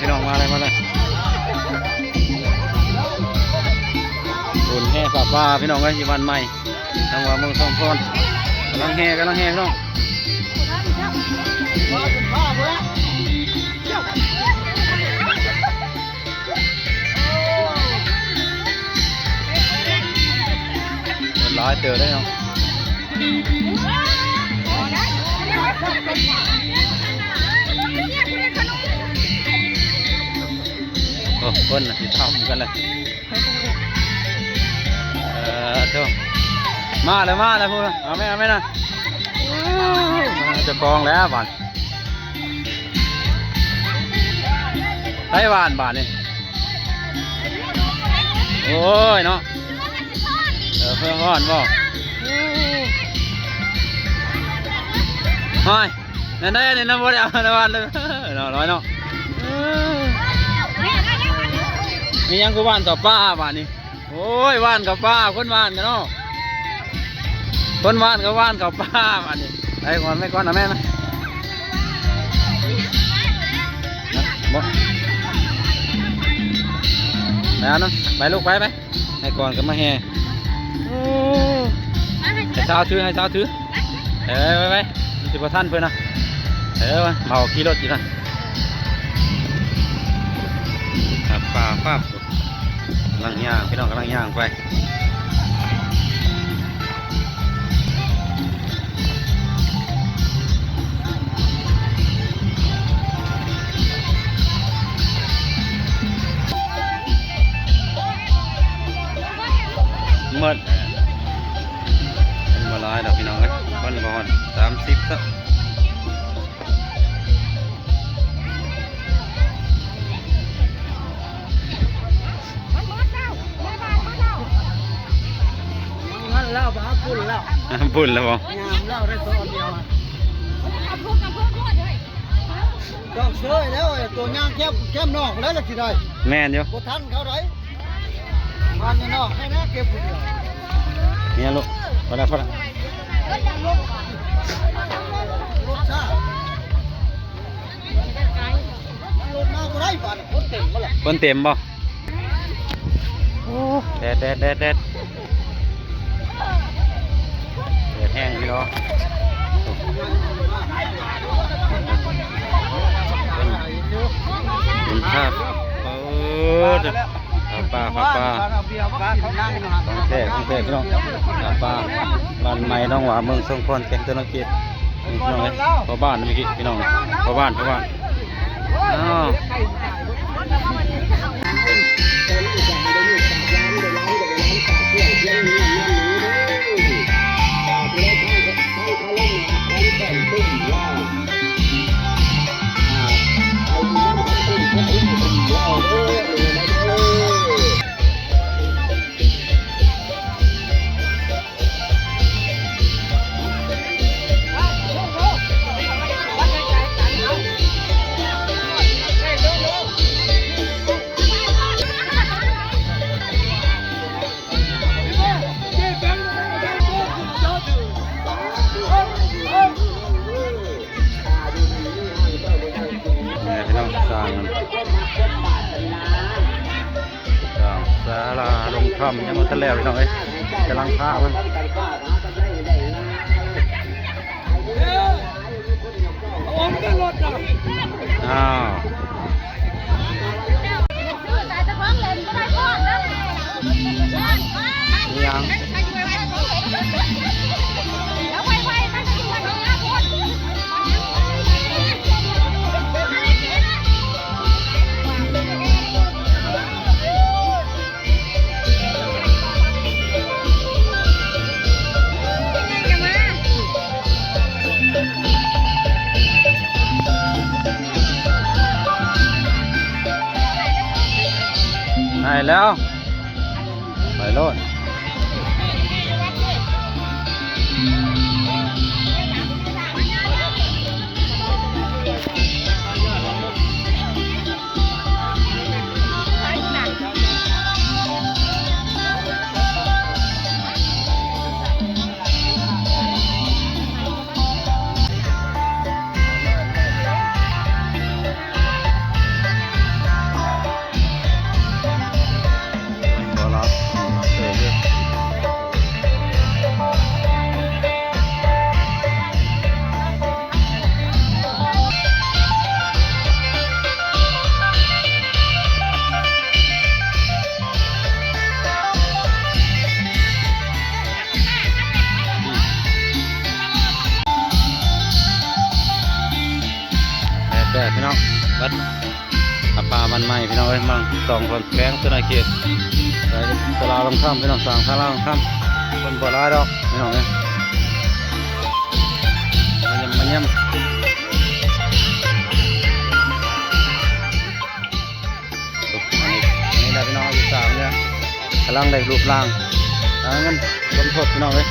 ພີ່ນ້ອງ ມາເລີຍ ມາເລີຍ ບຸນແຫ່ຜ້າປ່າ ພີ່ນ້ອງເອີຍ ຢູ່ບ້ານໃໝ່ ທາງວ່າເມືອງສອງຄອນ ກຳລັງແຫ່ ກຳລັງແຫ່ ພີ່ນ້ອງ. ຫຼາຍເຕີບເດ້ເນາະ ໂອ້ ຄົນຊິທຳກັນແລ້ວ ເອີ ໂທ້ ມາແລ້ວ ມາແລ້ວ ພຸ້ນ ເອົາແມ່ ເອົາແມ່ນະ ເຈົ້າຂອງແລ້ວບາດ ໃຜຫວ່ານບາດນີ້ ໂອ້ຍເນາະ ເອີ ເພິ່ນຮ້ອນບໍ່ ໂອ້ຍ ແນວໃດນີ້ນະ ບໍ່ໄດ້ເອົາລະຫວ່ານເລີຍເນາະ ນ້ອຍເນາະ ມີຫຍັງຄືຫວ່ານເຂົ້າປ່າບາດນີ້. ໂອ້ຍ ຫວ່ານເຂົ້າປ່າ ຄົນຫວ່ານກັນເນາະ ຄົນຫວ່ານກໍຫວ່ານເຂົ້າປ່າບາດນີ້ ໄປກ່ອນ ໄປກ່ອນນະແມ່ນະ ບໍ່ ໄປເອົານຳ ໄປລູກ ໄປ ໄປ ໃຫ້ກ່ອນກໍມາແຫ່ ໂອ້ ໃຫ້ສາວຖື ໃຫ້ສາວຖື ໄປ ໄປ ໄປ ມັນຊິບໍ່ທັນເພິ່ນນະ ເອີ ເມົາຂີ່ລົດຢູ່ນະ ປັບ ປັບ ປັບ ກຳລັງຍ່າງ ພີ່ນ້ອງກຳລັງຍ່າງໄປ ໝົດ ຄົນບໍ່ຫຼາຍດອກ ພີ່ນ້ອງເອີຍ ຄົນບໍ່ຮອດສາມສິບຊະ. ມັນໝົດແລ້ວ ແມ່ບ້ານໝົດແລ້ວ ມັນແລ້ວ ບໍ່ ບຸນແລ້ວ ບຸນແລ້ວບໍ່ ຍາມແລ້ວ ໄດ້ຕອນດຽວ ເອົາພຸກ ເອົາພຸກໂລດເຮີ້ຍ ຕ້ອງເຊີຍແລ້ວ ຕົວຍ່າງແຄມ ແຄມນອກແລ້ວ ຈັກຊິໄດ້ ແມ່ນຢູ່ ບໍ່ທັນເຂົາໃດ. ມານນອກໃຫ້ນະ ເກັບຜູ້ດຽວ ນີ້ລູກ ພໍແລ້ວ ພໍແລ້ວ ລົດຊ້າ ລົດມາບໍ່ໄດ້ບາດ ຄົນເຕັມບໍ່ລະ ຄົນເຕັມບໍ່ ໂອ້ ແດດ ແດດ ແດດ ແດດ ແດດແຮງອີ່ຫຼີເນາະ ເປັນ ເປັນພາບ ເອີ ພາບປ່າ ພາບປ່າ ຂອງແທ້ ຂອງແທ້ ພີ່ນ້ອງ ພາບປ່າ ບ້ານໃໝ່ໜອງຫວາ ເມືອງສົງຂອນ ແຂວງສະຫວັນນະເຂດ ພີ່ນ້ອງເອີຍ ພໍ່ບ້ານເມື່ອກີ້ ພີ່ນ້ອງ ພໍ່ບ້ານ ພໍ່ບ້ານ ອ້າວ ແມ່ພີ່ນ້ອງ ສ້າງ ສ້າງສາລາລົງຖ້ຳຍັງບໍ່ທັນແລ້ວ ພີ່ນ້ອງເອີຍ ກຳລັງພາເພິ່ນ ອ້າວ ອີ່ຫຍັງ ໄດ້ແລ້ວ ໄປໂລດ. ໄ ວັດພະປ່າບ້ານໃໝ່ພີ່ນ້ອງເອີຍ ເມືອງສອງຄອນແຂວງສະຫວັນນະເຂດ ໄດ້ສາລາລົງທຳພີ່ນ້ອງ ສ້າງສາລາລົງທຳ ຄົນບໍ່ຫຼາຍດອກພີ່ນ້ອງເອີຍ ມາຢ້ຽມ ມາຢ້ຽມ. ອັນນີ້ ອັນນີ້ແຫຼະພີ່ນ້ອງ ອີກສາມເດືອນ ກຳລັງໄດ້ຮູບຮ່າງ ຫາເງິນສົມທົບພີ່ນ້ອງເອີຍ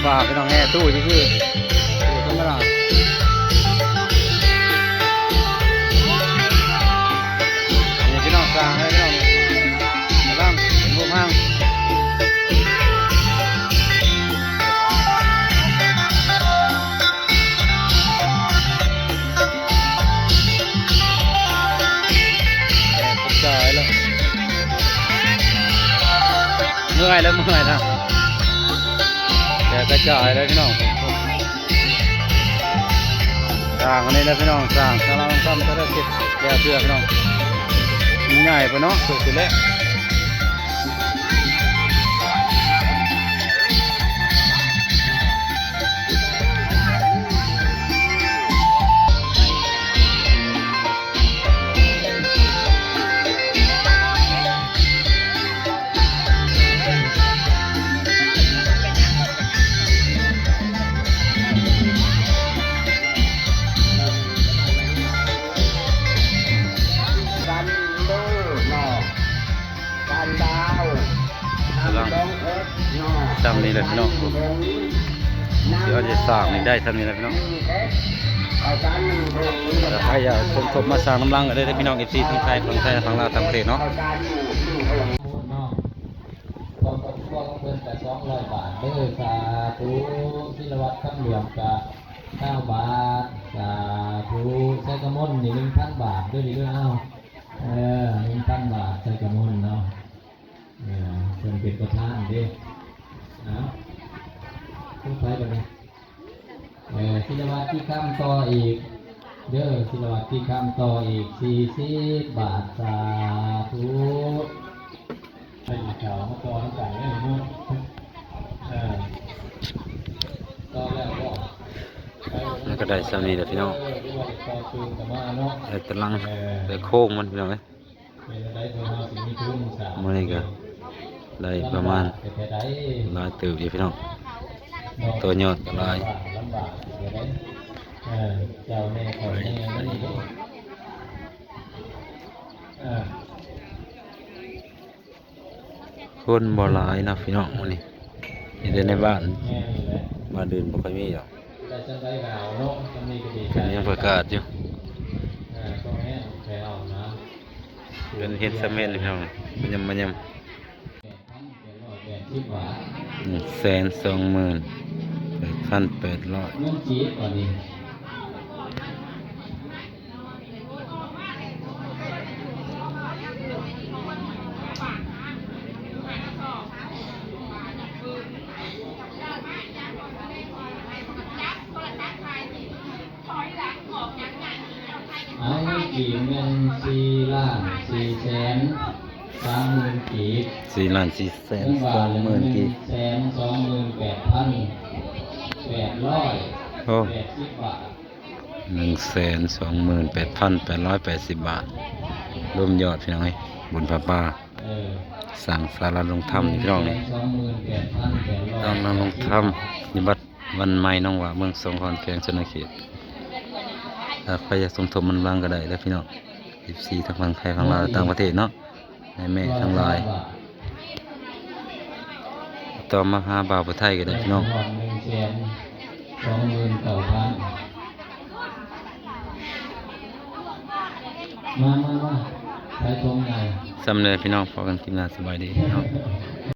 ຟ້າໆ ພີ່ນ້ອງ ແຫ່ຕູ້ຊື່ໆ ໂອ້ ທຳມະດາ ນີ້ພີ່ນ້ອງ ສ້າງໃຫ້ພີ່ນ້ອງ ກຳລັງເປັນຮູບຮ່າງ ແຕກກະຈາຍແລ້ວ ເມື່ອຍແລ້ວ ເມື່ອຍແລ້ວ ແຕກກະຈາຍແລ້ວພີ່ນ້ອງ. ສ້າງອັນນີ້ແຫຼະພີ່ນ້ອງ ສ້າງສາລາລົງທຳ ສາລາເຈັດແກ້ວເທື່ອພີ່ນ້ອງ ມັນໃຫຍ່ພຸ້ນເນາະ ສຸດໆ ແລ້ວ. ກຳລັງຊ່ຳນີ້ແຫຼະພີ່ນ້ອງ ຊິເອົາຈະສ້າງນີ້ໄດ້ຊ່ຳນີ້ແຫຼະພີ່ນ້ອງ ແລ້ວໃຜຢາກສົມທົບມາສ້າງນຳຫຼັງກໍໄດ້ເດີພີ່ນ້ອງ ເອັຟຊີ ທັງໄທ ຝັ່ງໄທ ຝັ່ງລາວ ຕ່າງປະເທດເນາະ. ເນາະ ຄອບຄົວຂອງເພິ່ນກະສອງຮ້ອຍບາດເດີ ສາທຸ. ສິລະວັດ ຄຳຫຼວງກະຊາວບາດ ສາທຸ. ໄຊກະມົນນີ້ໜຶ່ງພັນບາດເດີ ເດີ ເອົາ ເອີ ໜຶ່ງພັນບາດ ໄຊກະມົນເນາະ ເອີ ເພິ່ນເປັນປະທານເດ້ ເອົາ ຂອງໃຜບັດນີ້? ເອີ ສິລະວັດ ທີ່ຄຳຕໍ່ອີກເດີ ສິລະວັດ ທີ່ຄຳຕໍ່ອີກສີ່ສິບບາດ ສາທຸ. ໃຫ້ເຈົ້າມາຕໍ່ນຳກັນເດີເນາະ ເອີ ຕໍ່ແລ້ວບໍ່? ມັນກໍໄດ້ຊ່ຳນີ້ແຫຼະພີ່ນ້ອງ ເອີ ຫຼືວ່າຈະຕໍ່ຕື່ມກໍມາເນາະ ໄດ້ຕາຫຼັງ ເອີ ໄດ້ໂຄງມັນພີ່ນ້ອງເອີຍ. ມື້ນີ້ກໍໄດ້ປະມານຫຼາຍເຕີບຢູ່ພີ່ນ້ອງ ຕໍ່ຍອດກໍຫຼາຍ ຄົນບໍ່ຫຼາຍເນາະພີ່ນ້ອງມື້ນີ້ ມີແຕ່ໃນບ້ານ ບ້ານອື່ນບໍ່ຄ່ອຍມີດອກ ເພິ່ນຍັງປະກາດຢູ່ ເພິ່ນເຮັດສຳເລັດແລ້ວພີ່ນ້ອງ ມາຢ້ຳ ມາຢ້ຳ ໜຶ່ງແສນສອງໝື່ນແປດພັນແປດຮ້ອຍ ເງິນກີບ ອັນນີ້ ເອົາ ເງິນກີບແມ່ນສີ່ລ້ານສີ່ແສນສາມໝື່ນກີບ ສີ່ລ້ານສີ່ແສນສອງໝື່ນກີບ ແສນສອງໝື່ນແປດພັນແປດຮ້ອຍ ໂອ້ ແປດສິບບາດ ໜຶ່ງແສນສອງໝື່ນແປດພັນແປດຮ້ອຍແປດສິບບາດ ລວມຍອດພີ່ນ້ອງເອີຍ ບຸນຜ້າປ່າ ເອີ ສ້າງສາລາລົງທຳນີ້ພີ່ນ້ອງນີ້ ໜຶ່ງແສນສອງໝື່ນແປດພັນແປດຮ້ອຍ ສາລາລົງທຳຢູ່ວັດ ວັດໃໝ່ໜອງຫວ້າ ເມືອງສອງຄອນ ແຂວງສະຫວັນນະເຂດ ຖ້າໃຜຢາກສົມທົບນຳຫຼັງກໍໄດ້ເດີພີ່ນ້ອງ ເອັຟຊີ ທັງຝັ່ງໄທ ຝັ່ງລາວ ແລະ ຕ່າງປະເທດເນາະ ແມ່ໆ ທັງຫຼາຍ ຕິດຕໍ່ມາຫາບ່າວຜູ້ໄທກໍໄດ້ພີ່ນ້ອງ ຮອດໜຶ່ງແສນສອງໝື່ນເກົ້າພັນ ມາ ມາ ມາ ຂາຍຖົງໃຫຍ່ ຊ່ຳນີ້ແຫຼະພີ່ນ້ອງ ພໍ້ກັນຄລິບໜ້າ ສະບາຍດີພີ່ນ້ອງ.